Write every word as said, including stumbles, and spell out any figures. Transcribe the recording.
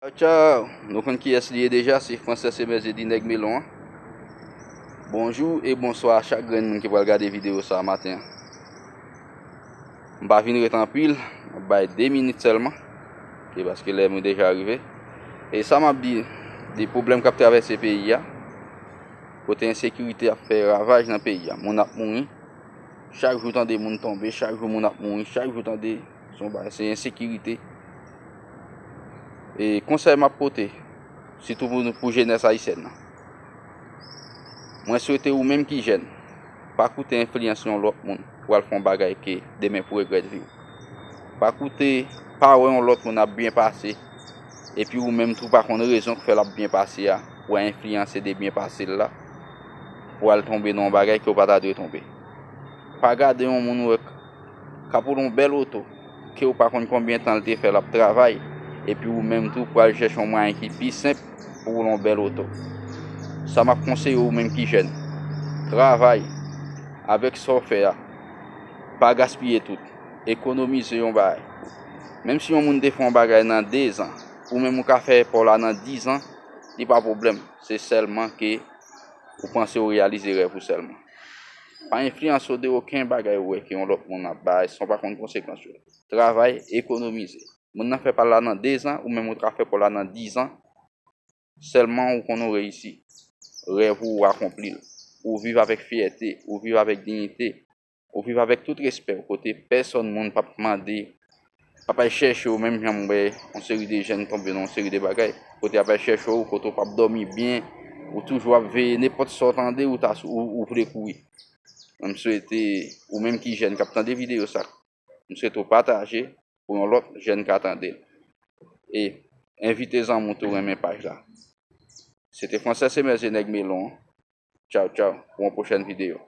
Tchaw, tchaw. Nou konn kiyès li ye deja, se Frances Emerse di Nèg Melon an. Bonjou e bonswa a chak grenn moun ki pral gade videyo sa a maten an. M pa vin ret anpil, m ap bay de minit sèlman. E paske lè mwen deja rive. E sa m ap di, de pwoblèm k ap travèse peyi a, kote ensekirite ap fè ravaj nan peyi a. Moun ap mouri. Chak jou tande moun tonbe, chak jou moun ap mouri, chak jou tande se yon bagay, se ensekirite. E konsèy m ap pote, sitou pou, pou jenès ayisyèn nan. Mwen swete ou menm ki jèn, pa koute enfliyans yon lòt moun pou al fè yon bagay ke demen pou regrèt vi w. Pa koute, pa wè yon lòt moun ap byen pase, epi ou menm tou pa konn rezon k fè l ap byen pase a, pou al enfliyanse de byen pase l la, pou al tonbe nan yon bagay ke w pa ta dwe tonbe. Pa gade yon moun ou wè k ap woule yon bèl oto, ke w pa konn konbyen tan l te fè l ap travay, epi ou menm tou pral chèche yon mwayen ki pi senp pou woule yon bèl oto. Sa m ap konseye ou menm ki jèn, travay avèk sa w fè a. Pa gaspiye tout. Ekonomize yon bagay. Menm si yon moun te fè yon bagay nan de zan, ou menm ou ka fè pa w la nan diz an, li pa pwoblèm. Se sèlman ke ou panse ou reyalize rèv ou sèlman. Pa enfliyanse w de okenn bagay ou wè ke yon lòt moun ap bay san w pa konn konsekans yo. Travay, ekonomize. Moun nan fè pa l la nan de zan, ou menm ou ka fè pa w la nan diz an, sèlman ou konn ou reyisi. Rèv ou, ou akonpli l. Ou viv avèk fyète, ou viv avèk diyite, ou viv avèk tout respè w, kote pèsòn moun p ap mande, p ap al chèche w, menm jan m wè yon seri de jèn tonbe nan yon seri de bagay, kote y ap al chèche w, kote w p ap dòmi byen, ou toujou ap veye, nenpòt sa w tande, ou ta, ou, ou vle kouri. M swete ou menm ki jèn k ap tande videyo sa, m swete w pataje pou yon lòt jèn ka tande l. E envite zanmi w tou renmen paj la. Se te Frances Emerse Nèg Melon. Tchaw, tchaw, pou yon pwochèn videyo.